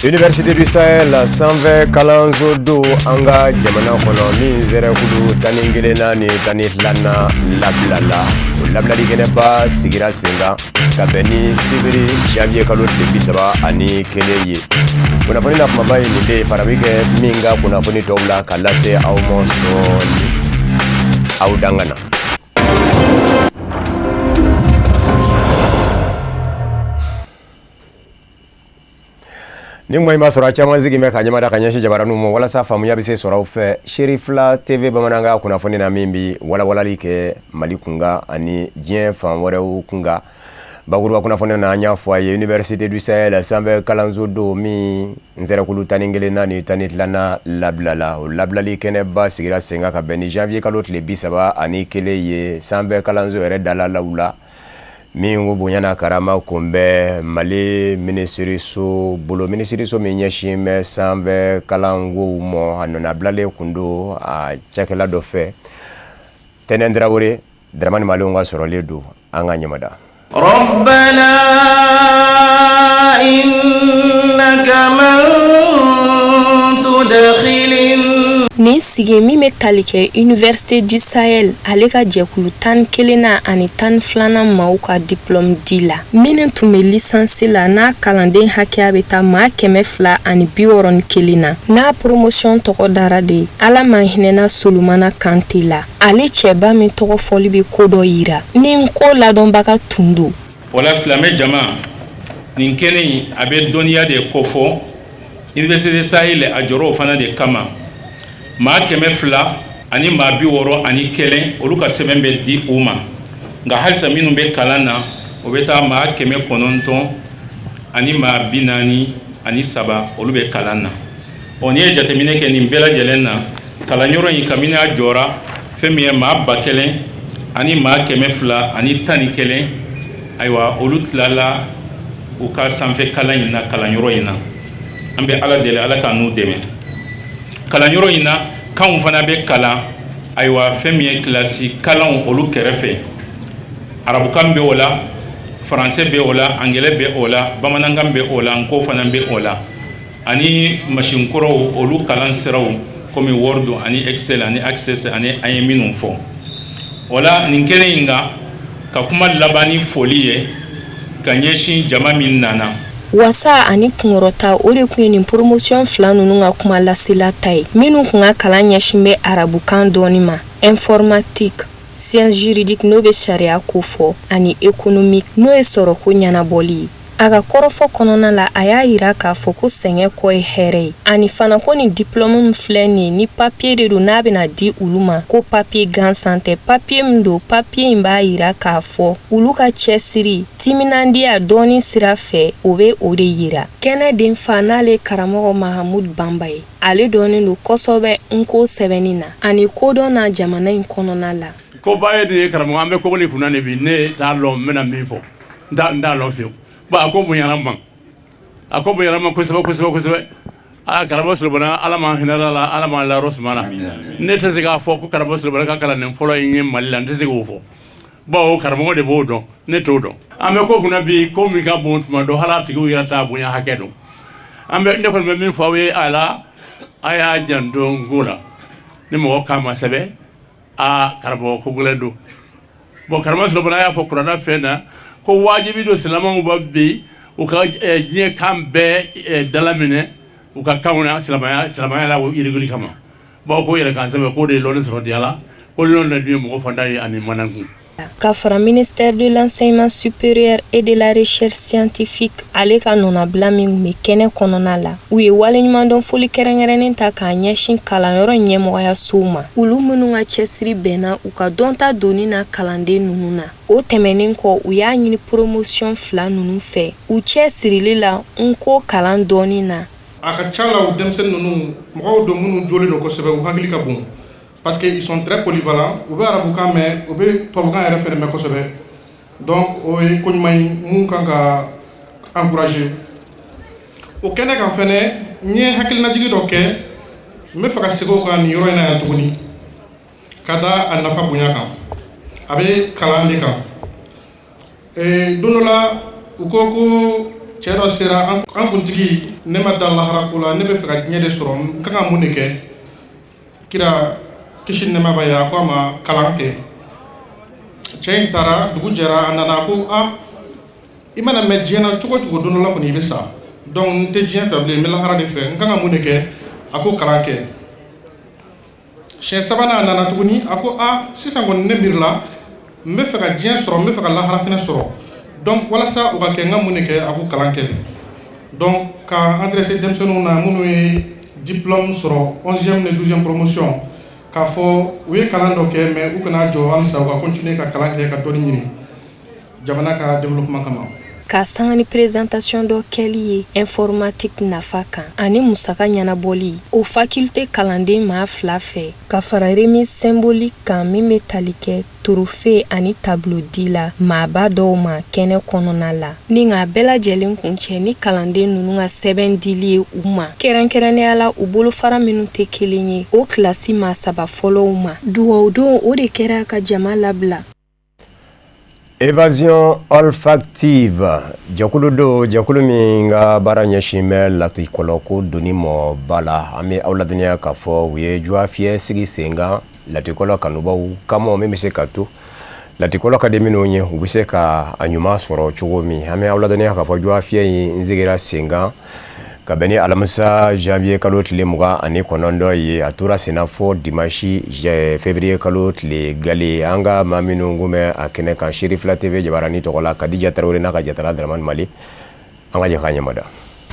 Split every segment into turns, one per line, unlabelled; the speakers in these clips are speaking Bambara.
Université du Sahel sanfɛ kalanso don an ka jamana kɔnɔ min sɛrɛkulu 11nan ni 12nan labilala, o labilali kɛnɛba sigira sen kan ka bɛn ni sibiri janvier kalo tile 31 ye. Kunnafoni na kumaba ye nin de ye, fara bɛ kɛ min ka kunnafoni tɔw la ka lase aw ma sɔɔni. Aw dangana. Ni kuma in b'a sɔrɔ a caman sigi bɛ ka ɲɛmada ka ɲɛsin jabaraninw ma walasa faamuya bɛ se sɔrɔ aw fɛ Cherifla TV bamanankan kunnafoni na min bɛ walawalali kɛ Mali kunkan ani diɲɛ fan wɛrɛw kunkan. Bakuruba kunnafoni na, an y'a fɔ a ye, Université du Sahel sanfɛ kalanso don min nsɛrɛkulu 11nan ni 12nan labilala, o labilali kɛnɛba sigira sen kan ka bɛn ni janvier kalo tile 31 ye sanfɛ kalanso yɛrɛ dalalaw la, min ko bonya n'a karama kun bɛ Mali minisiriso bolo, minisiriso min ɲɛsin bɛ sanfɛ kalankow ma. A nɔnabilalen kun don a cakɛla dɔ fɛ, Tɛnɛn Tarawele Dramani Malenw ka sɔrɔlen don. An ka ɲamada.
Rabbana innaka man tudkhilin.
Nin sigi min bɛ tali kɛ Université du Sahel ale ka jɛkulu 11nan ani 12nan maaw ka diplôme di la, minnu tun bɛ licence la, n'a kalanden hakɛya bɛ taa maa 261 na, n'a promotion tɔgɔ dara de Ala ma hinɛna Solomana Kante la, ale cɛba min tɔgɔ fɔli bɛ ko dɔ yira ni ko ladɔnbaga tun don.
O la, silamɛ jama, nin kɛnɛ in, a bɛ dɔnniya de kofɔ. Université Sahel a jɔra o fana de kama. Maa 261, olu ka sɛbɛn bɛ di u ma. Nka halisa minnu bɛ kalan na, o bɛ taa maa 943, olu bɛ kalan na. Ɔ, n'i ye jateminɛ kɛ nin bɛɛ lajɛlen na, kalanyɔrɔ in, kabini a jɔra, fɛn min ye maa 1211, ayiwa, olu tilala u ka sanfɛ kalan in na kalanyɔrɔ in na. An bɛ Ala deli, Ala ka n'u dɛmɛ. Kalanyɔrɔ in na, kanw fana bɛ kalan. Ayiwa, fɛn min ye kilasi kalanw, olu kɛrɛfɛ, arabukan bɛ o la, faransɛ bɛ o la, angilɛ bɛ o la, bamanankan bɛ o la, nko fana bɛ o la, ani masinkɔrɔw, olu kalan siraw komi Word ani Excel ani Access ani an ye minnu fɔ. O la, nin kɛnɛ in kan, ka kuma laban ni foli ye ka ɲɛsin jama min nana.
Wasa ani kunkɔrɔta, o de tun ye nin promotion fila ninnu ka kuma lasela ta ye, minnu tun ka kalan ɲɛsin bɛ arabukan dɔɔni ma, informatique, science juridique, n'o bɛ sariya ko fɔ, ani économique, n'o ye sɔrɔko ɲɛnabɔli ye. A ka kɔrɔfɔ kɔnɔna la, a y'a yira k'a fɔ ko sɛgɛn kɔ ye hɛrɛ ye, ani fana ko nin diplôme min filɛ nin ye, ni papier de don n'a bɛna di olu ma, ko papier gansan tɛ. Papier min don, papier in b'a yira k'a fɔ olu ka cɛsiri, timinandiya dɔɔni sira fɛ, o bɛ o de yira. Kɛnɛ den fa, n'ale karamɔgɔ Mahamud Banba ye, ale dɔnnen don kosɛbɛ nko sɛbɛnni na ani kodɔn na jamana in kɔnɔna la.
Koba ye nin ye, karamɔgɔ, an bɛ kogoni kunna nin bi. Ne t'a lɔn n bɛna min fɔ, n t'a lɔn fiyewu. Bon, a ko bonyana n ma, a ko bonyana n ma kosɛbɛ kosɛbɛ kosɛbɛ. Aa, karamɔgɔ Solomana, Ala ma hinɛ la, Ala ma layɔrɔ suma na. Ne tɛ se k'a fɔ ko karamɔgɔ Solomana ka kalanden fɔlɔ in ye Mali la, n tɛ se k'o fɔ, bawo karamɔgɔ de b'o dɔn, ne t'o dɔn. An bɛ ko kunna bi, ko min ka bon tuma dɔ, hali a tigiw yɛrɛ t'a bonya hakɛ dɔn. An bɛ, ne kɔni bɛ min fɔ aw ye a la, a y'a janto n ko la. Ni mɔgɔ kan ma sɛbɛn, aa, karamɔgɔ, ko gɛlɛn don. Bon, karamɔgɔ Solomana y'a fɔ kuranna fɛn na ko wajibi don silamɛw ba bi u ka diɲɛ kan bɛɛ dalaminɛ u ka kanw na, silamɛya la yirigili kama. Bawo ko yɛrɛ kan sɛbɛn k'o de ye lɔnni sɔrɔ diya la, ko lɔnni de dun ye mɔgɔ fantan ye ani manankun.
Ka fara ministère de l'enseignement supérieur et de la recherche scientifique ale ka nɔnabila min tun bɛ kɛnɛ kɔnɔna la, u ye waleɲumandɔn foli kɛrɛnkɛrɛnnen ta k'a ɲɛsin kalanyɔrɔ ɲɛmɔgɔyasow ma, olu minnu ka cɛsiri bɛnna u ka dɔnta donni na kalanden ninnu na. O tɛmɛnen kɔ, u y'a ɲini promotion fila ninnu fɛ u cɛ sirili la nko kalan dɔɔni na.
A ka ca la, o denmisɛnnin ninnu, mɔgɔw don minnu jolen don kosɛbɛ, u hakili ka bon, parce que ils sont très polyvalents. U bɛ arabukan mɛn, u bɛ tubabukan yɛrɛ fɛnɛ mɛn kosɛbɛ. Donc o ye ko ɲuman ye mun kan ka encourager. O kɛnɛ kan fɛnɛ, n ye hakilinajigi dɔ kɛ, n bɛ fɛ ka segin o kan nin yɔrɔ in na yan tuguni, ka da a nafa bonya kan. A bɛ kalan de kan. Don dɔ la, u ko ko Cɛ dɔ sera: "An kuntigi, ne ma da lahara ko la, ne bɛ fɛ ka diɲɛ de sɔrɔ, n kan ka mun de kɛ?" Kira, kisi nɛma b'a ye, a ko a ma: "Kalan kɛ." Cɛ in taara, dugu jɛra, a nana ko: "A, i mana mɛn diɲɛ na cogo o cogo, don dɔ la kɔni i bɛ sa. Donc n tɛ diɲɛ fɛ bilen, n bɛ lahara de fɛ, n kan ka mun de kɛ?" A ko: "Kalan kɛ." Siɲɛ sabanan, a nana tuguni, a ko: "A, sisan kɔni ne miirila, n bɛ fɛ ka diɲɛ sɔrɔ, n bɛ fɛ ka lahara fɛnɛ sɔrɔ. Donc walasa o ka kɛ, n ka mun de kɛ?" A ko: "Kalan kɛ." Donc ka adressé denmisɛnninw na minnu ye diplôme sɔrɔ 11e ni 12e promotion, k'a fɔ u ye kalan dɔ kɛ, mais u kana jɔ halisa, u ka continuer ka kalan kɛ, ka dɔɔni ɲini jamana ka développement kama.
Ka sanga ni présentation dɔ kɛli ye informatique nafa kan ani musaka ɲɛnabɔli o faculté kalanden maa fila fɛ, ka fara remise symbolique kan min bɛ tali kɛ trophée ani tableau di la maaba dɔw ma kɛnɛ kɔnɔna la, ni k'a bɛɛ lajɛlen kuncɛ ni kalanden ninnu ka sɛbɛn dili ye u ma, kɛrɛnkɛrɛnnenya la u bolofara minnu tɛ kelen ye, o kilasi maa saba fɔlɔw ma. Dugawudon o de kɛra ka jama labila.
Évasion olfactive, jɛkulu do, jɛkulu min ka baara ɲɛsin bɛ latikɔlɔ ko doni mɔ ba la. An bɛ aw ladɔnniya k'a fɔ u ye juwa fiyɛ sigi sen kan latikɔlɔ kanubaw kama, min bɛ se ka to latikɔlɔ ka di minnu ye, u bɛ se ka a ɲuman sɔrɔ cogo min. An bɛ aw ladɔnniya k'a fɔ juwa fiyɛ in sigira sen kan ka bɛn ni alamisa janvier kalo tile 29 ye. A tora senna fɔ dimanche février kalo tile gale. An ka maa minnu kun bɛ a kɛnɛ kan, Serifila TV jabarani tɔgɔ la, Kadija Tarawele n'a ka jatala Dramani Mali, an ka jɛ k'a ɲɛmada.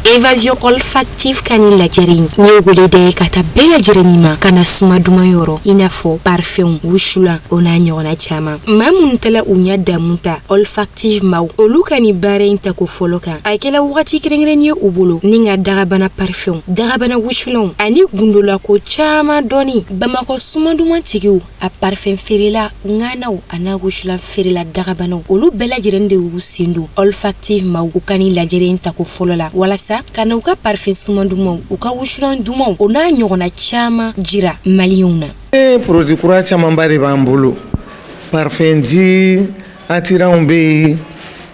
Évasion olfactive ka nin lajɛrɛ in ye wele da ye ka taa bɛɛ lajɛrɛnin ma ka na suma duman yɔrɔ, i n'a fɔ parfum, wusulan, o n'a ɲɔgɔnna caman. Maa minnu tala u ɲɛ damu ta olfactive maw, olu ka nin baara in tako fɔlɔ kan, a kɛla wagati kɛrɛnkɛrɛn ye u bolo ni ka dagabana parfum, dagabana wusulanw ani gundolako caman dɔɔni. Bamakɔ suma duman tigiw, a parfum feerela ŋanaw a n'a wusulan feerela dagabanaw, olu bɛɛ lajɛlen de y'u sen don olfactive maw u ka nin lajɛrɛ in tako fɔlɔ la, walasa ka na u ka parfum suman dumanw, u ka wusulan dumanw, o n'a ɲɔgɔnna caman jira maliyɛnw na.
Produit kura camanba de b'an bolo: parfum ji attirantw bɛ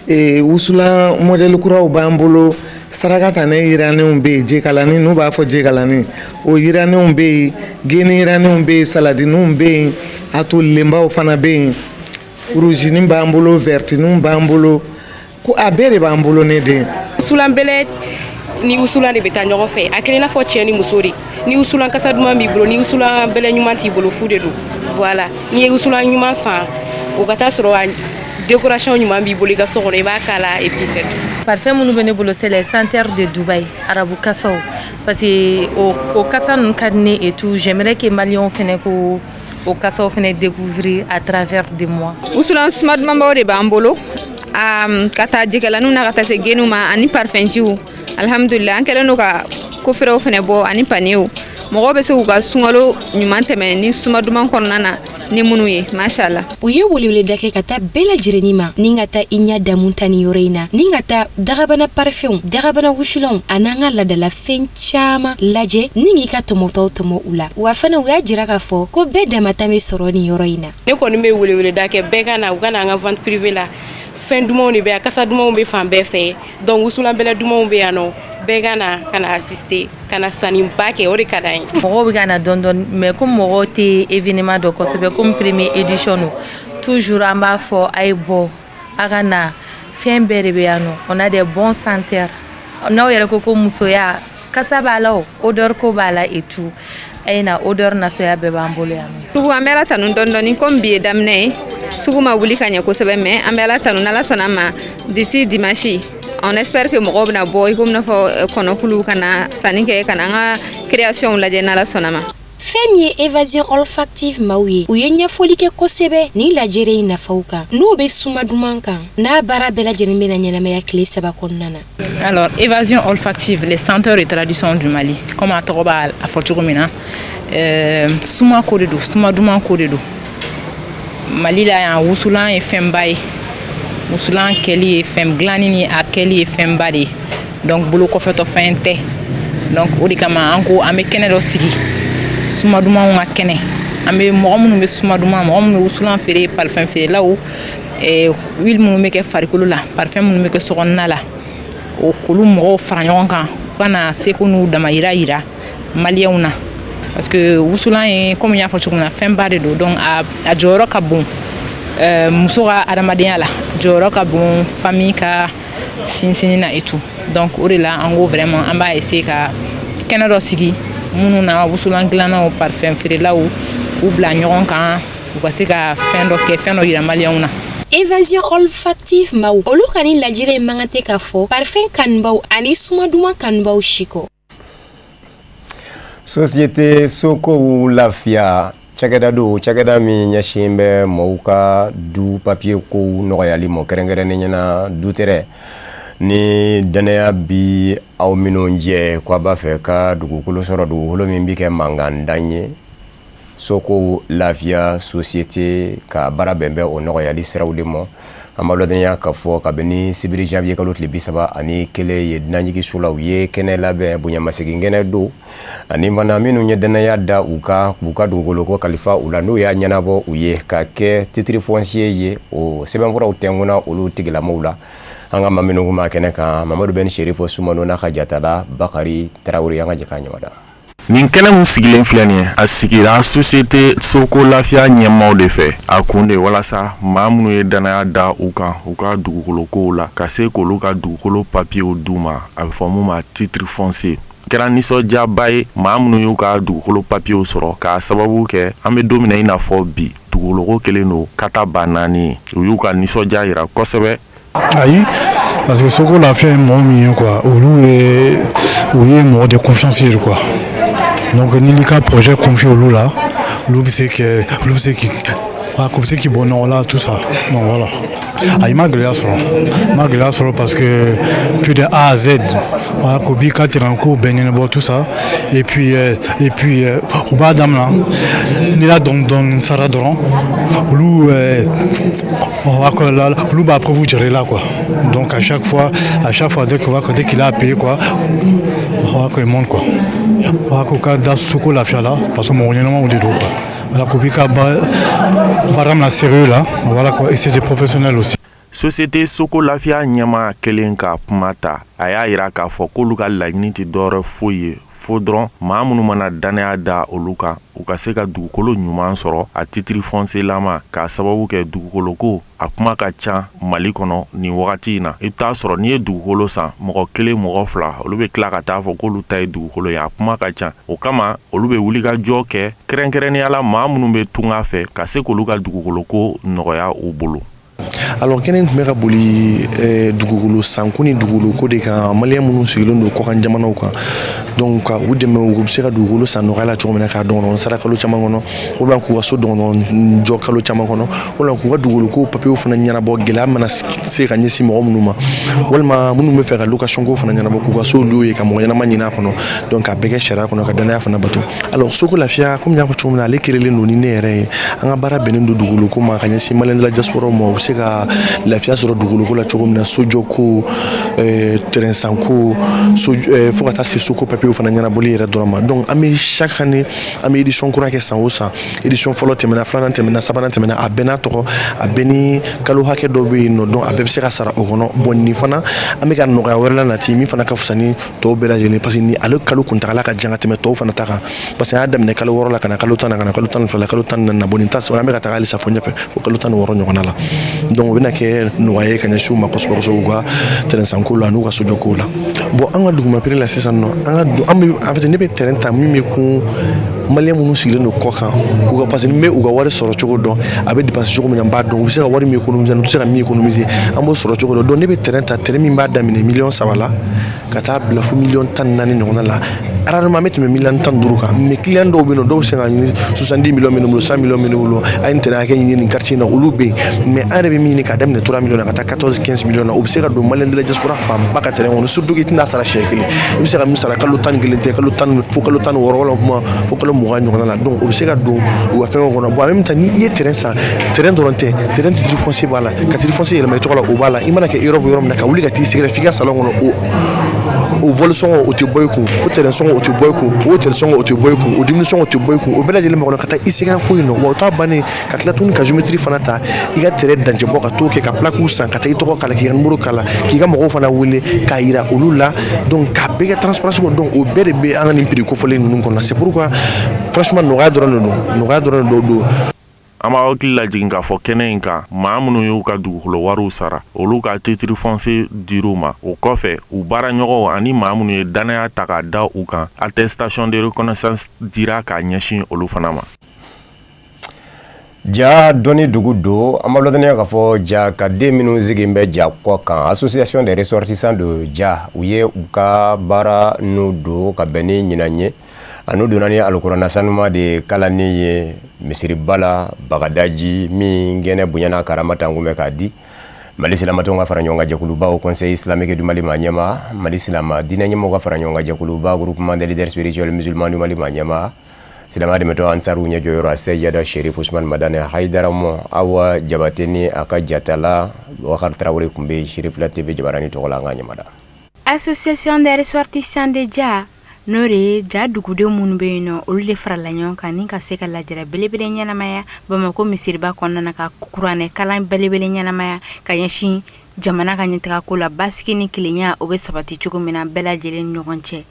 yen, wusulan modèle kuraw b'an bolo, saraka tanɛ yiranenw bɛ yen, jekalani n'u b'a fɔ jekalani, o yiranenw bɛ yen, geni yiranenw bɛ yen, saladiniw bɛ yen, a tolilenbaw fana bɛ yen, rougenin b'an bolo, vertiniw b'an bolo, ko a bɛɛ de b'an bolo, ne den.
Wusulan bɛlɛ ni wusulan de bɛ taa ɲɔgɔn fɛ. A kɛra i n'a fɔ cɛ ni muso de. Ni wusulan kasa duman b'i bolo, ni wusulan bɛlɛ ɲuman t'i bolo, fu de don. Voilà, n'i ye wusulan ɲuman san, o ka taa sɔrɔ a décoration ɲuman b'i bolo i ka so kɔnɔ, i b'a k'a la et puis c'est tout.
Parfum minnu bɛ ne bolo, c'est les senteurs de Dubaï, arabu kasaw, parce que o kasa ninnu ka di ne et tout. J'aimerais que maliyɛnw fɛnɛ ko o kasaw fɛnɛ découvrir à travers de moi.
Wusulan suma dumanbaw de b'an bolo, ka taa jɛgɛlaniw na, ka taa se geniw ma ani parfum jiw. Alhamdulillah, an kɛlen don ka coffretw fɛnɛ bɔ ani panierw. Mɔgɔw bɛ se k'u ka sunkalo ɲuman tɛmɛ ni suma duman kɔnɔna na ni minnu ye, mashallah.
U ye weleweleda kɛ ka taa bɛɛ lajɛrɛnin ma ni ka taa i ɲɛ damu ta ni yɔrɔ in na, ni ka taa dagabana parfumw, dagabana wusulanw a n'an ka ladalafɛn caman lajɛ, ni k'i ka tɔmɔtaw tɔmɔ u la. Wa fana u y'a jira k'a fɔ ko bɛɛ damata bɛ sɔrɔ nin yɔrɔ in na.
Ne kɔni bɛ weleweleda kɛ, bɛɛ ka na, u ka na an ka vente privée la. Fɛn dumanw de bɛ yan, kasa dumanw bɛ fan bɛɛ fɛ, donc wusulan bɛlɛ dumanw bɛ yan nɔ. Bɛɛ ka na, ka na assister, ka na sanniba kɛ, o de ka d'an ye.
Mɔgɔw bɛ ka na dɔɔni dɔɔni, mais comme mɔgɔw tɛ événement dɔn kosɛbɛ, comme première édition don, toujours an b'a fɔ a ye bɔ a ka na, fɛn bɛɛ de bɛ yan nɔ. On a des bons senteurs. N'aw yɛrɛ ko ko musoya kasa b'a la, o odeur ko b'a la et tout, a ye na, odeur nasoya bɛɛ b'an bolo yan nɔ.
Sugu, an bɛ Ala tanu dɔɔni dɔɔni. Comme bi ye daminɛ ye, sugu ma wuli ka ɲɛ kosɛbɛ, mais an bɛ Ala tanu. N'Ala sɔnna ma, d'ici dimanche, on espère que mɔgɔw bɛna bɔ i komi n'a fɔ kɔnɔkulu ka na sanni kɛ, ka na an ka création lajɛ, n'Ala sɔnna ma.
Fɛn min ye évasion olfactive maaw ye, u ye ɲɛfɔli kɛ kosɛbɛ ni lajɛrɛ in nafaw kan, n'o bɛ suma duman kan, n'a baara bɛɛ lajɛlen bɛna ɲɛnamaya tile 3 kɔnɔna na.
Alors, évasion olfactive, les senteurs et traditions du Mali. Comme a tɔgɔ b'a a fɔ cogo min na, suma ko de don, suma duman ko de don. Mali la yan, wusulan ye fɛnba ye. Wusulan kɛli ye fɛn dilanni ni a kɛli ye fɛnba de ye. Donc bolo kɔfɛtɔ fɛn tɛ. Donc o de kama an ko an bɛ kɛnɛ dɔ sigi, suma dumanw ka kɛnɛ. An bɛ mɔgɔ minnu bɛ suma duman, mɔgɔ minnu bɛ wusulan feere, parfum feerelaw, huile minnu bɛ kɛ farikolo la, parfum minnu bɛ kɛ sokɔnɔna la. O k'olu mɔgɔw fara ɲɔgɔn kan, u ka na seko n'u damayira yira maliyɛnw na, parce que wusulan ye, komi n y'a fɔ cogo min na, fɛnba de don. Donc a jɔyɔrɔ ka bon muso ka adamadenya la, jɔyɔrɔ ka bon famille ka sinsinni na et tout. Donc o de la, an ko vraiment an b'a essayer ka kɛnɛ dɔ sigi minnu na wusulan dilannaw, parfum feerelaw, k'u bila ɲɔgɔn kan, u ka se ka fɛn dɔ kɛ, fɛn dɔ yira maliyɛnw na.
Évasion olfactive maaw, olu ka ni lajɛrɛ in man kan tɛ ka fɔ parfum kanubaw ani suma duman kanubaw si kɔ.
Société Sokow Lafiya cakɛda don, cakɛda min ɲɛsin bɛ mɔgɔw ka du papiye kow nɔgɔyali ma, kɛrɛnkɛrɛnnen ɲɛna dutɛrɛ ni dannaya bi aw minnu jɛ ko a b'a fɛ ka dugukolo sɔrɔ, dugukolo min bɛ kɛ mankandan ye. Sokow Lafiya société ka baara bɛn bɛ o nɔgɔyali siraw de ma. An b'a ladɔnniya k'a fɔ kabini sibiri janvier kalo tile 31 ye dunanjiginso la, u ye kɛnɛ labɛn, bonyamasegin kɛnɛ don, ani fana minnu ye dannaya da u kan k'u ka dugukolo ko kalifa u la, n'u y'a ɲɛnabɔ u ye ka kɛ titre foncier ye, o sɛbɛnfuraw tɛnkunna olu tigilamɔgɔw la. An ka maa minnu kun b'a kɛnɛ kan, Mamadu Ben Serifo Sumano n'a ka jatala Bakari Tarawele, an ka jɛ k'a ɲamada.
Nin kɛnɛ min sigilen filɛ nin ye, a sigira société Soko Lafiya ɲɛmaaw de fɛ. A kun de walasa maa minnu ye dannaya da u kan u ka dugukolo kow la, ka se k'olu ka dugukolo papiyew d'u ma, a bɛ fɔ mun ma titre foncier. Kɛra nisɔndiyaba ye maa minnu y'u ka dugukolo papiyew sɔrɔ, k'a sababu kɛ an bɛ don min na i n'a fɔ bi, dugukoloko kɛlen don kata ba naani ye. U y'u ka nisɔndiya yira kosɛbɛ.
Ayi, parce que Soko Lafiya ye mɔgɔ min ye quoi, olu ye u ye mɔgɔ de confiance ye quoi. Donc n'i ka projet confier olu la, olu bɛ se k'i bɔ nɔgɔ la, tout ça. Donc voilà. Ayi, ma gɛlɛya sɔrɔ, ma gɛlɛya sɔrɔ, parce que plus de A à Z, voilà, k'u b'i ka terrain ko bɛɛ ɲɛnabɔ, tout ça. Et puis u b'a daminɛ n'i la dɔɔni dɔɔni sara dɔrɔn, olu olu b'a preuve jira la quoi. Donc à chaque fois dès qu'il a à payer quoi, voilà quoi, il monte quoi. Voilà, k'u ka da Soko Lafiya la, parce que mɔgɔ ɲɛnamaw de don quoi. Voilà, k'u b'i ka baara minɛ sérieux la, voilà quoi, et c'est des professionnels aussi.
Société Soko Lafiya ɲɛmaa kelen ka kuma ta, a y'a yira k'a fɔ k'olu ka laɲini tɛ dɔwɛrɛ foyi ye fo dɔrɔn maa minnu mana dannaya da olu kan, u ka se ka dugukolo ɲuman sɔrɔ a titre foncier lama, k'a sababu kɛ dugukolo ko a kuma ka ca Mali kɔnɔ nin wagati in na. I bɛ taa sɔrɔ n'i ye dugukolo san, mɔgɔ kelen, mɔgɔ fila, olu bɛ tila ka taa fɔ k'olu ta ye dugukolo ye. A kuma ka ca. O kama, olu bɛ wuli ka jɔ kɛ, kɛrɛnkɛrɛnnenya la maa minnu bɛ tunga fɛ, ka se k'olu ka dugukolo ko nɔgɔya u bolo.
Alors, kɛnɛ tun bɛ ka boli dugukolo sanko ni dugukolo ko de kan, maliyɛn minnu sigilen don kɔkan jamanaw kan. Donc ka u dɛmɛ, u bɛ se ka dugukolo san nɔgɔya la cogo min na, k'a dɔgɔnɔ sara kalo caman kɔnɔ, walima k'u ka so dɔgɔnɔ jɔ kalo caman kɔnɔ, walima k'u ka dugukolo ko papiyew fana ɲɛnabɔ, gɛlɛya mana se ka ɲɛsin mɔgɔ minnu ma, walima minnu bɛ fɛ ka location ko fana ɲɛnabɔ, k'u ka so louer ka mɔgɔ ɲɛnama ɲini a kɔnɔ. Donc k'a bɛɛ kɛ sariya kɔnɔ, ka danaya fana bato. Alors, Soko Lafiya, komi n y'a fɔ cogo min na, ale créelen don ni ne yɛrɛ ye. An ka baara bɛnnen don dugukolo ko ma, ka ɲɛsin maliyɛn de la diaspora ma, u bɛ se ka lafiya sɔrɔ dugukolo ko la cogo min na, sojɔ ko, terrain san ko, fo ka taa se soko papiyew fana ɲɛnabɔli yɛrɛ dɔrɔn ma. Donc an bɛ chaque année, an bɛ édition kura kɛ san o san. Édition fɔlɔ tɛmɛna, filanan tɛmɛna, sabanan tɛmɛna, a bɛɛ n'a tɔgɔ, a bɛɛ ni kalo hakɛ dɔ bɛ yen nɔ. Donc a bɛɛ bɛ se ka sara o kɔnɔ. Bon, nin fana, an bɛ ka nɔgɔya wɛrɛ la nati min fana ka fisa ni tɔw bɛɛ lajɛlen, parce que ni ale kalo kuntagala ka jan ka tɛmɛ tɔw fana ta kan, parce que an y'a daminɛ kalo 6 la, ka na kalo 10 na, ka na kalo 12 la, kalo 14 na. Bon, nin ta sɔrɔ, an bɛ ka taga halisa fo ɲɛfɛ, fo kalo 16 ɲɔgɔnna la. Donc o bɛna kɛ nɔgɔya ye ka ɲɛsin u ma kosɛbɛ kosɛbɛ, u ka terrain sanko la n'u ka sojɔ kow la. Bon, an ka duguma prix la sisan nɔ, an ka an bɛ, en fait, ne bɛ terrain ta min bɛ kun maliyɛn minnu sigilen don kɔ kan u ka, parce que n bɛ u ka wari sɔrɔ cogo dɔn, a bɛ dépenser cogo min na n b'a dɔn, u bɛ se ka wari min économiser, u tɛ se ka min économiser, an b'o sɔrɔ cogo dɔn. Donc ne bɛ terrain ta, terrain min b'a daminɛ miliyɔn 3 la ka taa bila fo miliyɔn 14 ɲɔgɔnna la. Rarement an bɛ tɛmɛ miliyɔn 15 kan, mais client dɔw bɛ yen nɔ, dɔw bɛ se ka ɲini 70 miliyɔn bɛ ne bolo, 100 miliyɔn bɛ ne bolo, a ye nin terrain hakɛ ɲini nin quartier in na, olu bɛ yen. Mais an yɛrɛ bɛ min ɲini, k'a daminɛ 3 miliyɔn na ka taa 14 15 miliyɔn na, o bɛ se ka don maliyɛn de la diaspora fanba ka terrain kɔnɔ, surtout que i tɛna sara siɲɛ kelen, i bɛ se ka min sara kalo 11 tɛ, kalo 10 fo kalo 16, walima kuma fo kalo 20 ɲɔgɔnna la. Donc o bɛ se ka don u ka fɛngɛw kɔnɔ. Bon, en même temps, ni i ye terrain san, terrain dɔrɔn tɛ, terrain titre foncier b'a la, ka titre foncier yɛlɛma i tɔgɔ la, o b'a la. I mana kɛ Europe yɔrɔ min na, ka wuli ka t'i sɛgɛrɛ f'i ka salon kɔnɔ, o O vol sɔngɔ, o tɛ bɔ i kun, o terrain sɔngɔ, o tɛ bɔ i kun, o hôtel sɔngɔ, o tɛ bɔ i kun, o dumuni sɔngɔ, o tɛ bɔ i kun. O bɛɛ lajɛlen bɛ kɔnɔ ka taa i sɛgɛrɛ foyi nɔ. Wa o t'a bannen, ka tila tuguni ka géométrie fana ta, i ka terrain dancɛ bɔ, ka t'o kɛ, ka plaques san, ka taa i tɔgɔ k'a la, k'i ka numéro k'a la, k'i ka mɔgɔw fana wele k'a yira olu la. Donc k'a bɛɛ kɛ transparence kɔnɔ. Donc o bɛɛ de bɛ an ka nin prix kofɔlen ninnu kɔnɔ. C'est pourquoi franchement, nɔgɔya dɔrɔn de don, nɔgɔya dɔrɔn de don.
An b'a hakili lajigin k'a fɔ kɛnɛ in kan, maa minnu y'u ka dugukolo wariw sara, olu ka titre foncier dir'u ma. O kɔfɛ, u baaraɲɔgɔnw ani maa minnu ye dannaya ta k'a da u kan, attestation de reconnaissance dira k'a ɲɛsin olu fana ma.
Ja dɔnni dugu don. An b'a ladɔnniya k'a fɔ Ja ka den minnu sigi bɛ Ja kɔ kan, Association des ressortissants de Ja, u ye u ka baara n'u don ka bɛn ni ɲinan ye. Ani donna ni alikuranɛ sanuma de kalanni ye misiriba la Bagadaji, min gɛnɛ bonyana karama tan kun bɛ k'a di Mali silamatɔnw ka fara ɲɔgɔn kan jɛkuluba, Haut Conseil islamique du Mali ma ɲɛma, Mali silama diinɛ ɲɛmɔgɔw ka fara ɲɔgɔn kan jɛkuluba, Groupement des leaders spirituels musulmans du Mali ma ɲɛma, silamɛya dɛmɛtɔ Ansaru ɲɛjɔyɔrɔ Seyida Sherif Usman Madani Hayidara mɔ Awa Jabate ni a ka jatala Bakari Tarawele tun bɛ Sherifila TV jabarani tɔgɔ la. An ka ɲamada.
Association des ressortissants de Dia, n'o de ye Ja dugudenw minnu bɛ yen nɔ, olu de farala ɲɔgɔn kan ni ka se ka lajɛrɛ belebele ɲɛnamaya Bamakɔ misiriba kɔnɔna na, ka kuranɛ kalan belebele ɲɛnamaya ka ɲɛsin jamana ka ɲɛtagako la, basigi ni kelenya o bɛ sabati cogo min na bɛɛ lajɛlen ni ɲɔgɔn cɛ,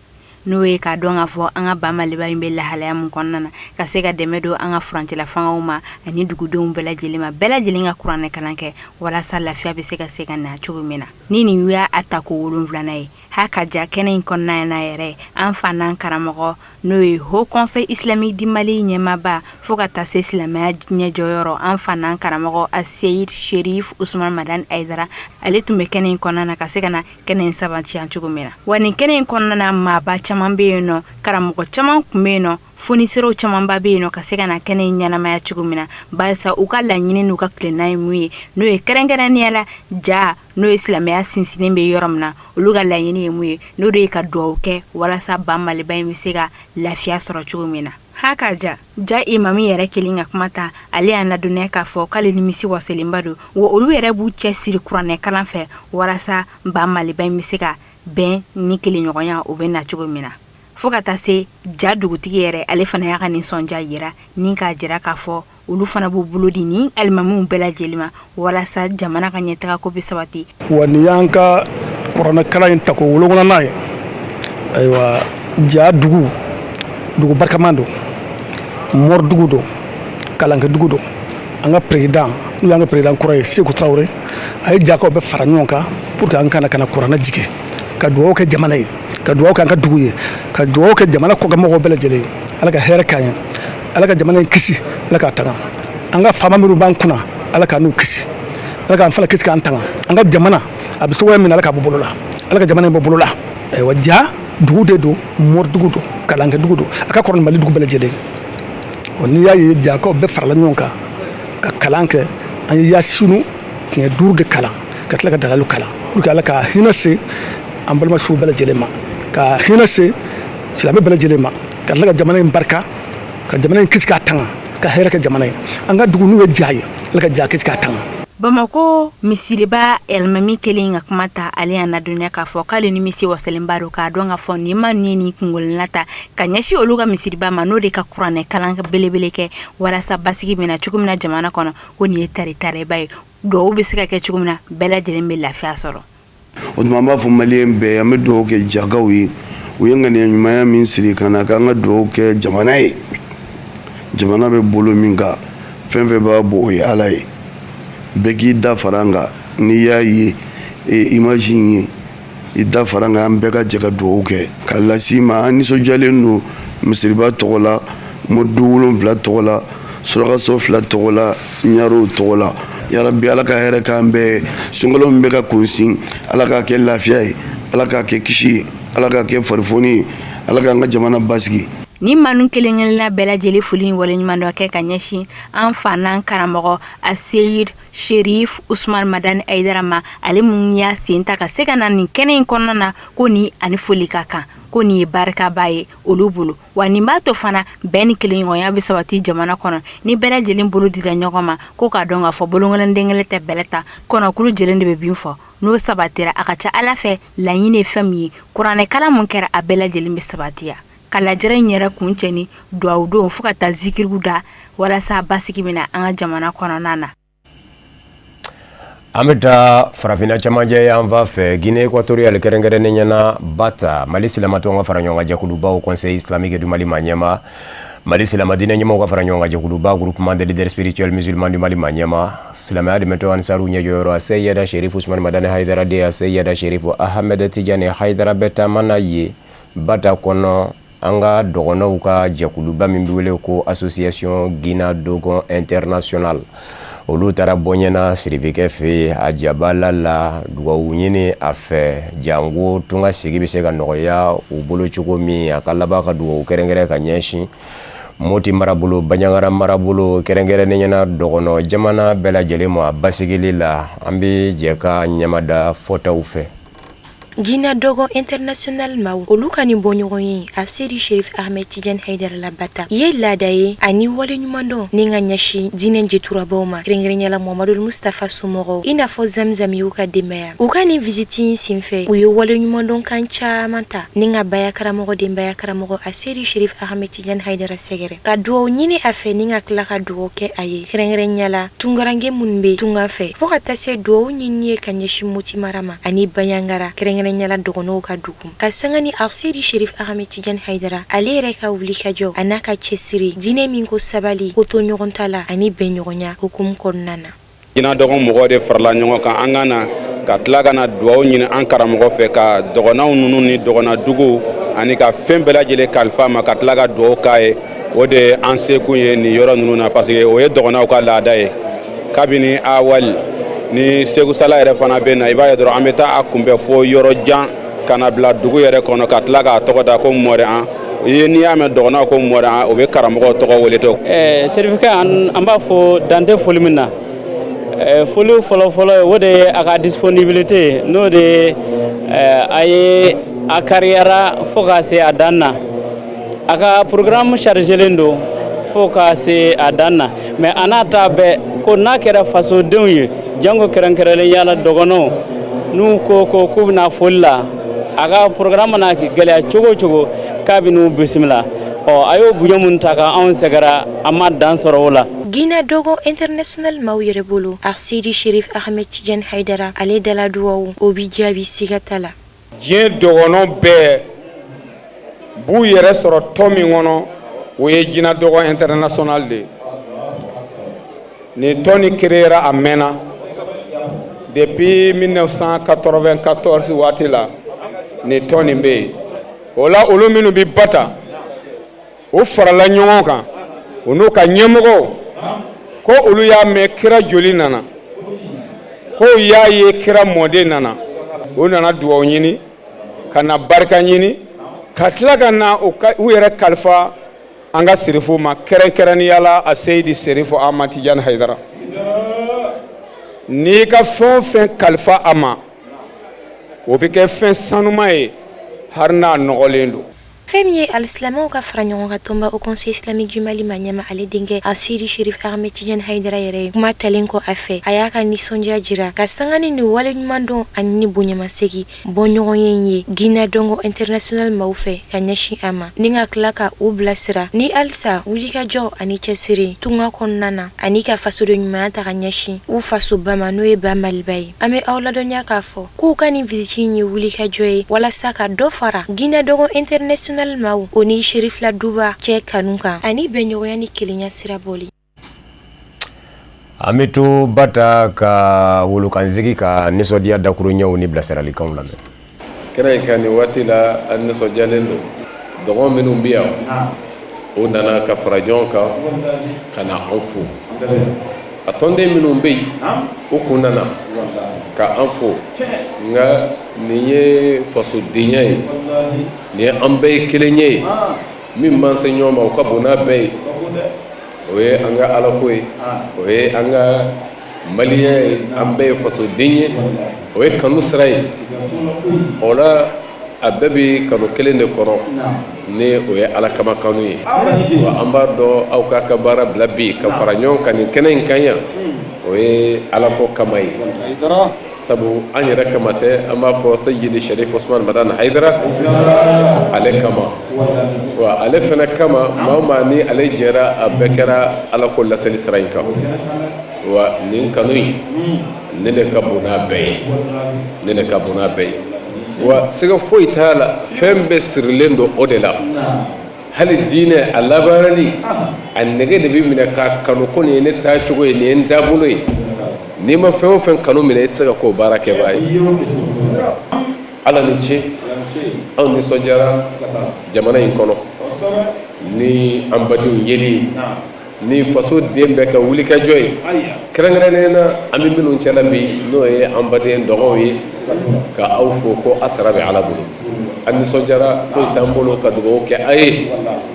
n'o ye k'a dɔn k'a fɔ an ka ba Maliba in bɛ lahalaya min kɔnɔna na, ka se ka dɛmɛ don an ka furancɛla fangaw ma ani dugudenw bɛɛ lajɛlen ma, bɛɛ lajɛlen ka kuranɛ kalan kɛ walasa lafiya bɛ se ka na cogo min na. Ni nin y'a a tako 7nan ye ha ka ja kɛnɛ in kɔnɔna na yɛrɛ, an fa n'an karamɔgɔ, n'o ye Haut Conseil islamique du Mali ɲɛmaaba, fo ka taa se silamɛya ɲɛjɔyɔrɔ, an fa n'an karamɔgɔ Aseyid Sherif Usman Madani Hayidara, ale tun bɛ kɛnɛ in kɔnɔna na ka se ka na kɛnɛ in sabatiya cogo min na. Wa nin kɛnɛ in kɔnɔna na, maaba caman bɛ yen nɔ, karamɔgɔ caman tun bɛ yen nɔ, fonisɛrɛw camanba bɛ yen nɔ ka se ka na kɛnɛ in ɲɛnamaya cogo min na, barisa u ka laɲini n'u ka tilenna ye mun ye, n'o ye kɛrɛnkɛrɛnnenya la Ja, n'o ye silamɛya sinsinnen bɛ yɔrɔ min na, olu ka laɲini ye mun ye, n'o de ye ka dugawu kɛ walasa ba Maliba in bɛ se ka lafiya sɔrɔ cogo min na. Ha ka ja Ja imami yɛrɛ kelen ka kuma ta, ale y'a ladɔnniya k'a fɔ k'ale nimisi wasalenba don, wa olu yɛrɛ b'u cɛ siri kuranɛ kalan fɛ walasa ba Maliba in bɛ se ka bɛn ni kelenɲɔgɔnya o bɛ na cogo min na. Fo ka taa se Ja dugutigi yɛrɛ, ale fana y'a ka nisɔndiya yira ni k'a jira k'a fɔ olu fana b'u bolo di ni alimamiw bɛɛ lajɛlen ma walasa jamana ka ɲɛtagako bɛ sabati.
Wa nin y'an ka kuranɛ kalan in tako 7nan ye. Ayiwa, Ja dugu, dugu barikama don, mori dugu don, kalankɛ dugu don. An ka président, n'o y'an ka président kɔrɔ ye, Seku Tarawele, a ye Jakaw bɛɛ fara ɲɔgɔn kan pour que an kana ka na kuranɛ jigin, ka dugawu kɛ jamana ye, ka dugawu kɛ an ka dugu ye, ka dugawu kɛ jamana kɔkanmɔgɔw bɛɛ lajɛlen ye. Ala ka hɛrɛ k'an ye, Ala ka jamana in kisi, Ala k'a tanga. An ka faama minnu b'an kunna, Ala k'an n'u kisi, Ala k'an fana kisi k'an tanga. An ka jamana a bɛ cogoya min na, Ala k'a bɔ bolo la, Ala ka jamana in bɔ bolo la. Ayiwa, Ja dugu de don, mori dugu don, kalankɛ dugu don, a ka kɔrɔ ni Mali dugu bɛɛ lajɛlen. N'i y'a ye Jakaw bɛɛ farala ɲɔgɔn kan ka kalan kɛ, an ye Yasinu siɲɛ 5 de kalan, ka tila ka dalalu kalan pour que Ala ka hinɛ se an balima sugu bɛɛ lajɛlen ma, ka hinɛ se silamɛ bɛɛ lajɛlen ma, ka tila ka jamana in barika, ka jamana in kisi k'a tanga, ka hɛrɛ kɛ jamana ye. An ka dugu n'u ye Ja ye, Ala ka Ja kisi k'a tanga.
Bamakɔ misiriba alimami kelen ka kuma ta, ale y'a ladɔnniya k'a fɔ k'ale nimisi wasalenba don k'a dɔn k'a fɔ nin ma nin ni kunkolona ta ka ɲɛsin olu ka misiriba ma, n'o de ka kuranɛ kalan belebele kɛ walasa basigi bɛna cogo min na jamana kɔnɔ, ko nin ye taritareba ye, dugawu bɛ se ka kɛ cogo min na, bɛɛ lajɛlen bɛ lafiya sɔrɔ.
O tuma an b'a fɔ maliyɛn bɛɛ, an bɛ dugawu kɛ Jakaw ye. U ye ŋaniya ɲumanya min siri ka na k'an ka dugawu kɛ jamana ye, jamana bɛ bolo min kan, fɛn fɛn b'a bɔ, o ye Ala ye. Bɛɛ k'i da fara an kan. N'i y'a ye image in ye, i da fara an kan, an bɛɛ ka jɛ ka dugawu kɛ ka lasi ma. An nisɔndiyalen don misiriba tɔgɔ la, moridu 7 tɔgɔ la, surakaso 2 tɔgɔ la, ɲarow tɔgɔ la. Yarabi, Ala ka hɛrɛ k'an bɛɛ. Sunkalo min bɛ ka kunsin, Ala k'a kɛ lafiya ye, Ala k'a kɛ kisi ye, Ala k'a kɛ farifoni ye, Ala k'an ka jamana basigi.
Ni manu kelen-kelenna bɛɛ lajɛlen foli ni waleɲumandɔn kɛ ka ɲɛsin an fa n'an karamɔgɔ Aseyid Sherif Usman Madani Hayidara ma, ale mun y'a sen ta ka se ka na nin kɛnɛ in kɔnɔna na, ko ni ani foli ka kan, ko nin ye barikaba ye olu bolo, wa nin b'a to fana bɛn ni kelenɲɔgɔnya bɛ sabati jamana kɔnɔ ni bɛɛ lajɛlen bolo dira ɲɔgɔn ma, ko k'a dɔn k'a fɔ bolonkɔni den kelen tɛ bɛlɛ ta, kɔnɔkulu jɛlen de bɛ bin fɔ. N'o sabatira, a ka ca Ala fɛ, laɲini ye fɛn min ye, kuranɛkalan mun kɛra, a bɛɛ lajɛlen bɛ sabatiya. Ka lajɛrɛ in yɛrɛ kuncɛ ni duwawu don fo ka taa zikiriw da walasa basigi bɛ na an ka jamana kɔnɔna na.
An bɛ taa farafinna camancɛ yanfan fɛ, Guinée équatoriale, kɛrɛnkɛrɛnnenya na Bata. Mali silamatɔn ka fara ɲɔgɔn kan jɛkulubaw, Conseil islamique du Mali ma ɲɛma, Mali silamadinɛ ɲɛmɔgɔw ka fara ɲɔgɔn kan jɛkuluba, Groupement des leaders spirituels musulmans du Mali ma ɲɛma, silamɛya dɛmɛtɔn Ansaru ɲɛjɔyɔrɔ, Aseyida Sherifu Usumani Madani Hayidara den, Aseyida Sherifu Ahmed Tijani Hayidara bɛ taama na ye Bata kɔnɔ, an ka dɔgɔnɔw ka jɛkuluba min bɛ wele ko Association Guina Dogon International. Olu taara bɔɲɛna sirifikɛ fɛ yen a jabala la, dugawu ɲini a fɛ janko tunga sigi bɛ se ka nɔgɔya u bolo cogo min. A ka laban ka dugawu kɛrɛnkɛrɛn ka ɲɛsin Moti marabolo, Banjagara marabolo, kɛrɛnkɛrɛnnenya na dɔgɔnɔ jamana bɛɛ lajɛlen ma basigili la. An bɛ jɛ ka ɲamada fɔtaw fɛ.
Guina Dogon International maaw, olu ka nin bɔɲɔgɔn ye Aseyidi Sherif Ahmed Tidiane Haidara la Bata ye laada ye ani waleɲumandɔn ni ka ɲɛsin diinɛ jeturabaw ma, kɛrɛnkɛrɛnya la Muhamadu Mustafa somɔgɔw, i n'a fɔ Zamzam y'u ka denbaya. U ka nin visite in senfɛ, u ye waleɲumandɔn kan caman ta ni ka baya karamɔgɔ denbaya karamɔgɔ Aseyidi Sherif Ahmed Tidiane Haidara sɛgɛrɛ, ka dugawu ɲini a fɛ ni ka tila ka dugawu kɛ a ye, kɛrɛnkɛrɛnya la tunkaranke minnu bɛ tunga fɛ, fo ka taa se dugawu ɲini ye ka ɲɛsin Moti mara ma ani Banjagara, kɛrɛnkɛrɛnya la dɔgɔnɔw ka dugu, ka sanga ni Aseyidi Sherif Ahmed Tidiane Haidara ale yɛrɛ ka wulikajɔ a n'a ka cɛsiri diinɛ min ko sabali, ko to ɲɔgɔn ta la ani bɛnɲɔgɔnya hukumu kɔnɔna na.
Guina Dogon mɔgɔw de farala ɲɔgɔn kan, an ka na ka tila ka na dugawu ɲini an karamɔgɔ fɛ, ka dɔgɔnɔw ninnu ni dɔgɔnɔdugu ani ka fɛn bɛɛ lajɛlen kalifa ma, ka tila ka dugawu k'a ye. O de ye an sekun ye nin yɔrɔ ninnu na, parce que o ye dɔgɔnɔw ka laada ye kabini awali. Ni Segu Sala yɛrɛ fana bɛ na, i b'a ye dɔrɔn an bɛ taa a kunbɛn fo yɔrɔ jan ka na bila dugu yɛrɛ kɔnɔ, ka tila k'a tɔgɔ da ko mɔrɛ an ye. N'i y'a mɛn dɔgɔnɔw ko mɔrɛ an, o bɛ karamɔgɔw tɔgɔ wele to.
Serifukɛ, an b'a fɔ dan tɛ foli min na. Foli fɔlɔfɔlɔ, o de ye a ka disponibilité, n'o de ye a ye a kariyara fo ka se a dan na. A ka programme chargélen don fo ka se a dan na, mais a n'a ta bɛɛ ko n'a kɛra fasodenw ye, jango kɛrɛnkɛrɛnnenya la dɔgɔnɔw, n'u ko ko k'u bɛna foli la, a ka programme mana gɛlɛya cogo o cogo, k'a bɛ n'u bisimila. Ɔ a y'o bonya mun ta ka anw sɛgɛrɛ, an ma dan sɔrɔ o la.
Guina Dogon International maaw yɛrɛ bolo, Aseyidi Sherif Ahmed Tidiane Haidara ale dala duwawu, o bi jaabi, siga t'a la.
Diɲɛ dɔgɔnɔ bɛɛ b'u yɛrɛ sɔrɔ tɔn min kɔnɔ, o ye Guina Dogon International de ye. Nin tɔn nin créera a mɛnna, depuis 1994 waati la nin tɔn nin bɛ yen. O la, olu minnu bɛ Bata, o farala ɲɔgɔn kan, u n'u ka ɲɛmɔgɔw, ko olu y'a mɛn kira joli nana, ko u y'a ye kira mɔden nana. U nana dugawu ɲini, ka na barika ɲini, ka tila ka na u yɛrɛ kalifa an ka sirifu ma, kɛrɛnkɛrɛnnenya la a Seyidi Serifu Ahmad Tijani Hayidara. N'i ka fɛn o fɛn kalifa a ma, o bɛ kɛ fɛn sanuma ye, hali n'a nɔgɔlen don.
Fɛn min ye alisilamɛw ka fara ɲɔgɔn kan tɔnba, Haut Conseil islamique du Mali ma ɲɛma, ale denkɛ Aseyidi Sherif Ahmed Tidiane Haidara yɛrɛ ye kuma talen kɔ a fɛ, a y'a ka nisɔndiya jira ka sanga ni nin waleɲumandɔn ani ni bonyamasegin bɔɲɔgɔn ye Guina Dogon International maaw fɛ ka ɲɛsin a ma, ni ka tila ka u bilasira ni halisa wulikajɔ ani cɛsiri tunga kɔnɔna na, ani ka fasoden ɲumanya ta ka ɲɛsin u fasoba ma, n'o ye ba Maliba ye. An bɛ aw ladɔnniya k'a fɔ k'u ka nin visite in ye wulikajɔ ye walasa ka dɔ fara Guina Dogon International maaw o ni Serifila Duba cɛ kanu kan ani bɛnɲɔgɔnya ni kelenya sira bɔli.
An bɛ to Bata ka wolokansigi ka nisɔndiya dakuruɲɛw ni bilasiralikanw lamɛn.
Kɛnɛ in kan nin waati la, an nisɔndiyalen don. Dɔgɔn minnu bɛ yan, o nana ka fara ɲɔgɔn kan ka na an fo. A tɔnden minnu bɛ yen, o kun nana ka an fo. Nka nin ye fasodenya ye, nin ye an bɛɛ ye kelen ye. Min b'an se ɲɔgɔn ma, o ka bon n'a bɛɛ ye. O ye an ka alako ye, o ye an ka maliyɛn ye, an bɛɛ ye fasoden ye, o ye kanu sira ye. O la, a bɛɛ bɛ kanu kelen de kɔnɔ, ni o ye ala kama kanu ye. Wa an b'a dɔn, aw k'a ka baara bila bi ka fara ɲɔgɔn kan nin kɛnɛ in kan yan, o ye alako kama ye, sabu an yɛrɛ kama tɛ. An b'a fɔ Seyidi Sharif Usman Madani Hayidara ale kama, wa ale fana kama, maa o maa ni ale jɛra, a bɛɛ kɛra alako laseli sira in kan. Wa nin kanu in, nin de ka bon n'a bɛɛ ye, nin de ka bon n'a bɛɛ ye. Wa siga foyi t'a la, fɛn bɛɛ sirilen don o de la. Hali diinɛ a labaarali, a nege de bɛ minɛ k'a kanu ko nin ye ne taacogo ye, nin ye n taabolo ye. N'i ma fɛn o fɛn kanu minɛ, i tɛ se ka k'o baara kɛbaa ye. Ala ni ce, anw nisɔndiyara jamana in kɔnɔ ni an badenw yeli ye, ni faso den bɛɛ ka wulikajɔ ye, kɛrɛnkɛrɛnnen na an bɛ minnu cɛla bi, n'o ye an baden dɔgɔw ye. Ka aw fo ko a sara bɛ Ala bolo. An nisɔndiyara, foyi t'an bolo ka dugawu kɛ a ye.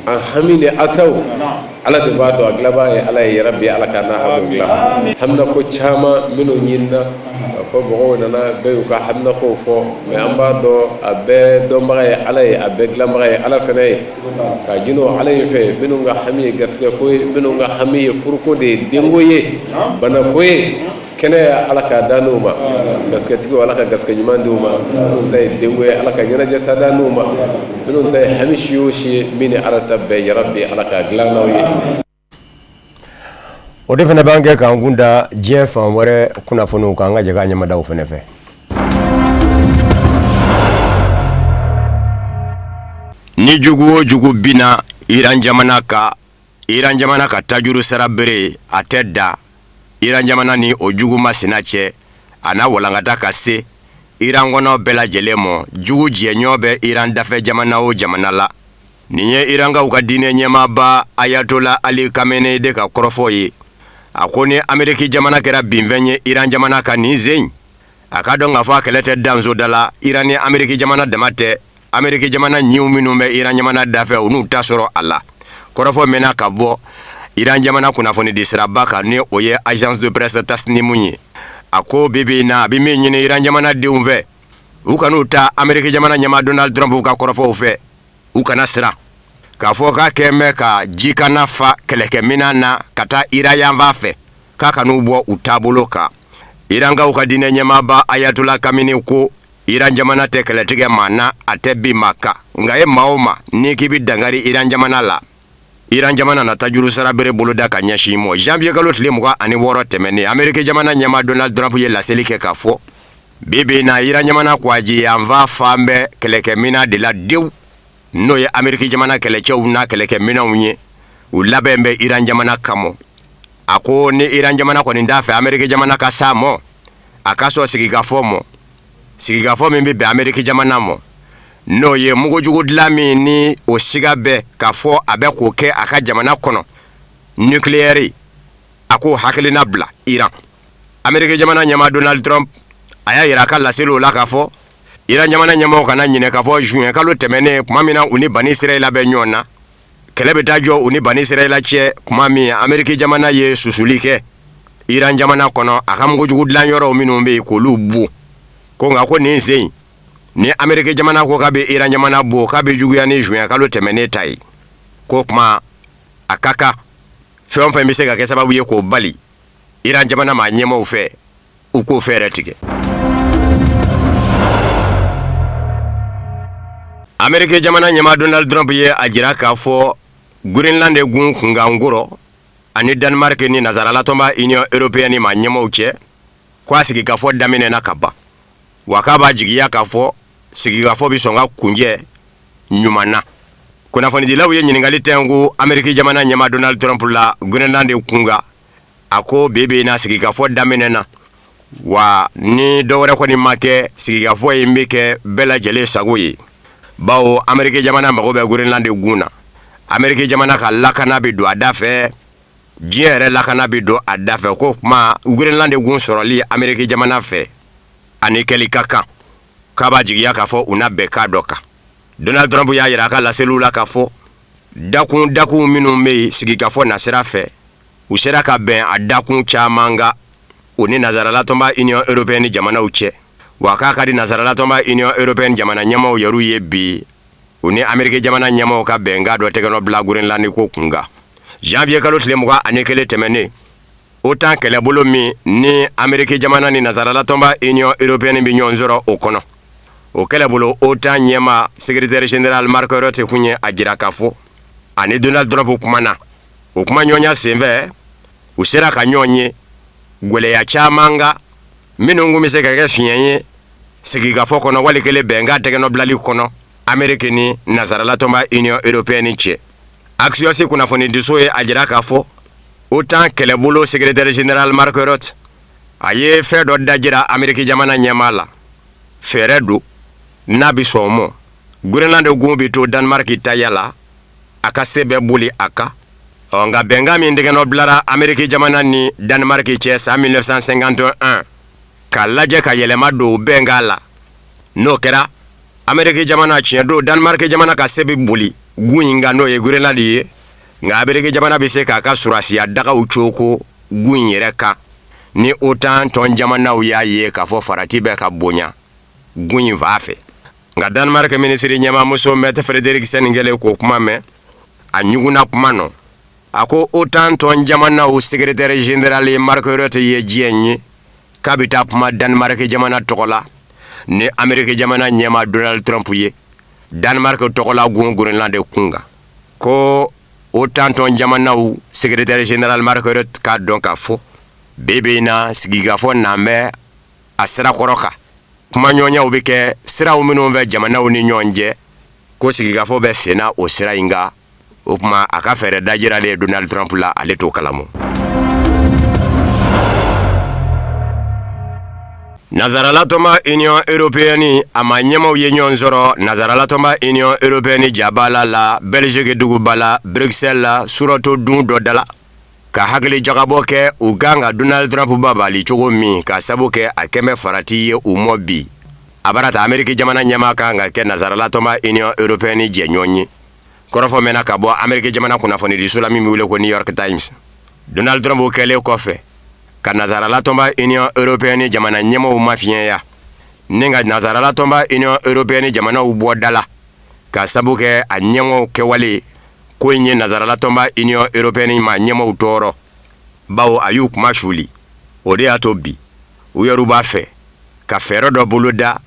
An hami ni a taw, Ala de b'a dɔn, a dilanbaa ye Ala ye. Yarabi, Ala k'an n'a hamiw dilan. Haminako caman minnu ɲinina a fɔ, mɔgɔw nana, bɛɛ y'u ka haminakow fɔ, mais an b'a dɔn a bɛɛ dɔnbaga ye Ala ye, a bɛɛ dilanbaga ye Ala fana ye. K'a ɲini o Ala in fɛ, minnu ka hami ye garisɛgɛ ko ye, minnu ka hami ye furuko de ye, denko ye, banako ye, kɛnɛya, Ala k'a da n'u ma. Garisɛgɛtigiw, Ala ka garisɛgɛ ɲuman di u ma. Minnu ta ye denko ye, Ala ka ɲɛnajɛ ta da n'u ma. Minnu ta ye hami si o si ye, min ni Ala ta bɛɛ, yarabi, Ala k'a dilan n'aw ye.
O de fana b'an kɛ k'an kun da diɲɛ fan wɛrɛ kunnafoniw kan. An ka jɛ k'a ɲɛmada o fana fɛ. Ni jugu o jugu binna Iran jamana kan, Iran jamana ka tajuru sara bere a tɛ da Iran jamana ni o jugu masina cɛ, a na walankata ka se Iran kɔnɔ bɛɛ lajɛlen mɔ. Jugu jɛɲɔ bɛ Iran dafɛ jamana o jamana la. Nin ye Irankaw ka diinɛ ɲɛmaaba Ayatola Ali Kamenei de ka kɔrɔfɔ ye. A ko ni Ameriki jamana kɛra binfɛn ye Iran jamana kan nin sen, a ka dɔn k'a fɔ a kɛlɛ tɛ danso da la. Iran ni Ameriki jamana dama tɛ, Ameriki jamana ɲiw minnu bɛ Iran jamana dafɛ, u n'u ta sɔrɔ a la. Kɔrɔfɔ mɛnna ka bɔ Iran jamana kunnafonidi siraba kan, ni o ye agence de presse Tasnim ye. A ko bi bi in na, a bɛ min ɲini Iran jamana denw fɛ, u kan'u ta Ameriki jamana ɲɛmaa Donald Trump ka kɔrɔfɔw fɛ. U kana siran k'a fɔ k'a kɛn bɛ ka jikana fa kɛlɛkɛminan na ka taa Iran yanfan fɛ, k'a kan'u bɔ u taabolo kan. Irankaw ka diinɛ ɲɛmaaba Ayatola Kameni ko Iran jamana tɛ kɛlɛtigɛ maa na, a tɛ bin maa kan, nka e maa o maa n'i k'i bɛ dankari Iran jamana la, Iran jamana na tajuru sara bere boloda ka ɲɛsin mɔ. Janvier kalo tile 26 tɛmɛnen, Ameriki jamana ɲɛmaa Donald Trump ye laseli kɛ k'a fɔ bi bi na, Iran jamana kwaji yanfan fan bɛɛ kɛlɛkɛminan de la dewu, n'o ye Ameriki jamana kɛlɛcɛw n'a kɛlɛkɛminɛnw ye, u labɛn bɛ Iran jamana kama. A ko ni Iran jamana kɔni t'a fɛ Ameriki jamana ka s'a mɔ, a ka sɔn sigikafɔ mɔ, sigikafɔ min bɛ bɛn Ameriki jamana mɔ, n'o ye mugujugu dilan min ni o siga bɛ k'a fɔ a bɛ k'o kɛ a ka jamana kɔnɔ, nucléaire, a k'o hakilina bila Iran. Ameriki jamana ɲɛmaa Donald Trump a y'a yira a ka laseliw la k'a fɔ Iran jamana ɲɛmaaw kana ɲinɛ k'a fɔ juin kalo tɛmɛnen, tuma min na u ni Bani Israɛla bɛ ɲɔgɔn na, kɛlɛ bɛ taa jɔ u ni Bani Israɛla cɛ tuma min, Ameriki jamana ye susuli kɛ Iran jamana kɔnɔ, a ka mugujugu dilan yɔrɔw minnu bɛ yen, k'olu bon. Ko nka ko nin sen ni Ameriki jamana ko k'a bɛ Iran jamana bon, k'a bɛ juguya ni juin kalo tɛmɛnen ta ye. Ko kuma a ka kan, fɛn o fɛn bɛ se ka kɛ sababu ye k'o bali, Iran jamana maa ɲɛmaaw fɛ, u k'o fɛɛrɛ tigɛ. Ameriki jamana ɲɛmaa Donald Trump ye a jira k'a fɔ Greenland gun kunkan kɔrɔ ani Danemark ni nansaralatɔnba Union européenne maa ɲɛmaaw cɛ, ko a sigikafɔ daminɛna ka ban, wa k'a b'a jigiya k'a fɔ sigikafɔ bɛ sɔn ka kuncɛ ɲuman na. Kunnafonidilaw ye ɲininkali tɛnku Ameriki jamana ɲɛmaa Donald Trump la Greenland kunkan. A ko bi bi in na, sigikafɔ daminɛna, wa ni dɔwɛrɛ kɔni ma kɛ, sigikafɔ in bɛ kɛ bɛɛ lajɛlen sago ye, bawo Ameriki jamana mago bɛ Greenland gun na. Ameriki jamana ka lakana bɛ don a da fɛ, diɲɛ yɛrɛ lakana bɛ don a da fɛ. Ko kuma Greenland gun sɔrɔli Ameriki jamana fɛ ani kɛli ka kan, k'a b'a jigiya k'a fɔ u na bɛn kan dɔ kan. Donald Trump y'a yira a ka laseliw la k'a fɔ Dakun dakun minnu bɛ yen sigikafɔ nasira fɛ, u sera ka bɛn a dakun caman kan u ni nansaralatɔnba Union européenne jamanaw cɛ. Wa k'a ka di nansaralatɔnba Union européenne jamana ɲɛmaaw yɛrɛw ye bi u ni Ameriki jamana ɲɛmaaw ka bɛnkan dɔ tɛgɛnɔ bila Groenland ko kunkan. Janvier kalo tile 21 tɛmɛnen, OTAN kɛlɛbolo min ni Ameriki jamana ni nansaralatɔnba Union européenne bɛ ɲɔgɔn sɔrɔ o kɔnɔ, o kɛlɛbolo OTAN ɲɛmaa secrétaire général Mark Rutte kun ye a jira k'a fɔ a ni Donald Trump kumana. O kumaɲɔgɔnya senfɛ, u sera ka ɲɔgɔn ye gwɛlɛya caman kan minnu kun bɛ se ka kɛ fiɲɛ ye sigikafɔ kɔnɔ wali kelen bɛnkan tɛgɛnɔbilali kɔnɔ Ameriki ni nansaralatɔnba Union européenne cɛ. Axios kunnafonidiso ye a jira k'a fɔ OTAN kɛlɛbolo secrétaire général Mark Rutte a ye fɛn dɔ dajira Ameriki jamana ɲɛmaa la. Fɛɛrɛ don n'a bɛ sɔn o ma, Groenland gun bɛ to Danemark taya la, a ka se bɛ boli a kan. Ɔ nka bɛnkan min tɛgɛnɔ bilara Ameriki jamana ni Danemark cɛ san 1951, k'a lajɛ ka yɛlɛma don o bɛnkan la, n'o kɛra Ameriki jamana tiɲɛ don Danemark jamana ka se bɛ boli gun in kan, n'o ye Groenland ye. Nka Ameriki jamana bɛ se k'a ka sɔrɔdasiya dagaw coko gun in yɛrɛ kan ni OTAN tɔn jamanaw y'a ye k'a fɔ farati bɛ ka bonya gun in fan fɛ. Nka Danemark minisiri ɲɛmaamuso Mette Frederiksen kɛlen k'o kuma mɛn, a ɲugunna kuma nɔ. A ko OTAN tɔn jamanaw secrétaire général Mark Rutte ye diɲɛ ye k'a bɛ taa kuma Danemark jamana tɔgɔ la ni Ameriki jamana ɲɛmaa Donald Trump ye Danemark tɔgɔla gun Groenland kun kan. Ko OTAN tɔn jamanaw secrétaire général Mark Rutte k'a dɔn k'a fɔ bi bi in na sigikafɔ nan bɛ a sirakɔrɔ kan, kumaɲɔgɔnyaw bɛ kɛ siraw minnu fɛ jamanaw ni ɲɔgɔn cɛ, ko sigikafɔ bɛ senna o sira in kan. O tuma a ka fɛɛrɛ dajiralen Donald Trump la, ale t'o kalama. Nansaralatɔnba Union européenne a maa ɲɛmaaw ye ɲɔgɔn sɔrɔ nansaralatɔnba Union européenne jabala la Belgique duguba la Bruxelles la surɔtɔ dun dɔ da la, ka hakili jagabɔ kɛ u kan ka Donald Trump babali cogo min ka sabu kɛ a kɛn bɛ farati ye u mɔ bi. A bara ta Ameriki jamana ɲɛmaa kan ka kɛ nansaralatɔnba Union européenne jɛɲɔgɔn ye. Kɔrɔfɔ mɛnna ka bɔ Ameriki jamana kunnafonidiso la min bɛ wele ko New York Times. Donald Trump kɛlen kɔfɛ ka nansaralatɔnba Union européenne jamana ɲɛmaaw mafiɲɛya ni ka nansaralatɔnba Union européenne jamanaw bɔ da la ka sabu kɛ a ɲɛmaaw kɛwale ko in ye nansaralatɔnba Union européenne maa ɲɛmaaw tɔɔrɔ, bawo a y'u kuma suli. O de y'a to bi u yɛrɛw b'a fɛ ka fɛɛrɛ dɔ boloda